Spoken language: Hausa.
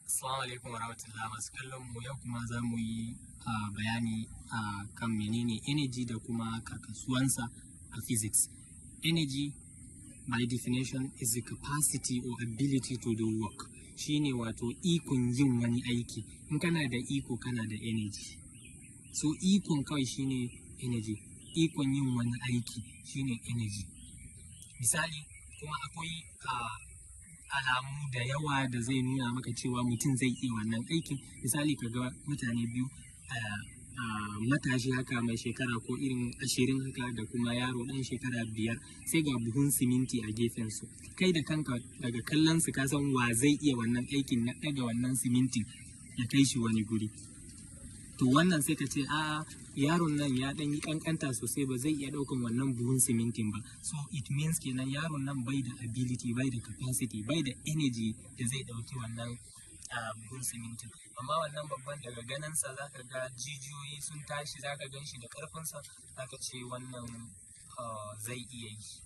Assalamu alaikum warahmatullahi, masu kallon mu. Yau kuma za mu yi bayani a kan menene energy da kuma karkasuwansa a physics. Energy by definition is the capacity or ability to do work. Shine wato ikon yin wani aiki. In kana da iko, kana da energy. So ikon kawai shine energy. Ikon yin wani aiki shine energy. Misali kuma, akwai alamu da yawa da zai nuna maka cewa mutum zai iya wannan aikin. Misali, ka ga mutane biyu, matashi haka mai shekara ko irin 20 haka da kuma yaro ɗan shekara 5, sai ga buhun siminti a gefen su. Kai da kanka daga kallon su ka san wa zai iya wannan aikin na ɗaga wannan simintin ya kai shi wani guri. To wannan sai ka ce a'a, yaron nan ya ɗan yi ƙanƙanta sosai, ba zai iya ɗaukan wannan buhun simintin ba. So it means kenan yaron nan bai da ability, bai da capacity, bai da energy da zai ɗauki wannan buhun simintin. Amma wannan babban, daga ganinsa za ka ga jijiyoyi sun tashi, za ka gan shi da ƙarfinsa, za ka ce wannan zai iya yi.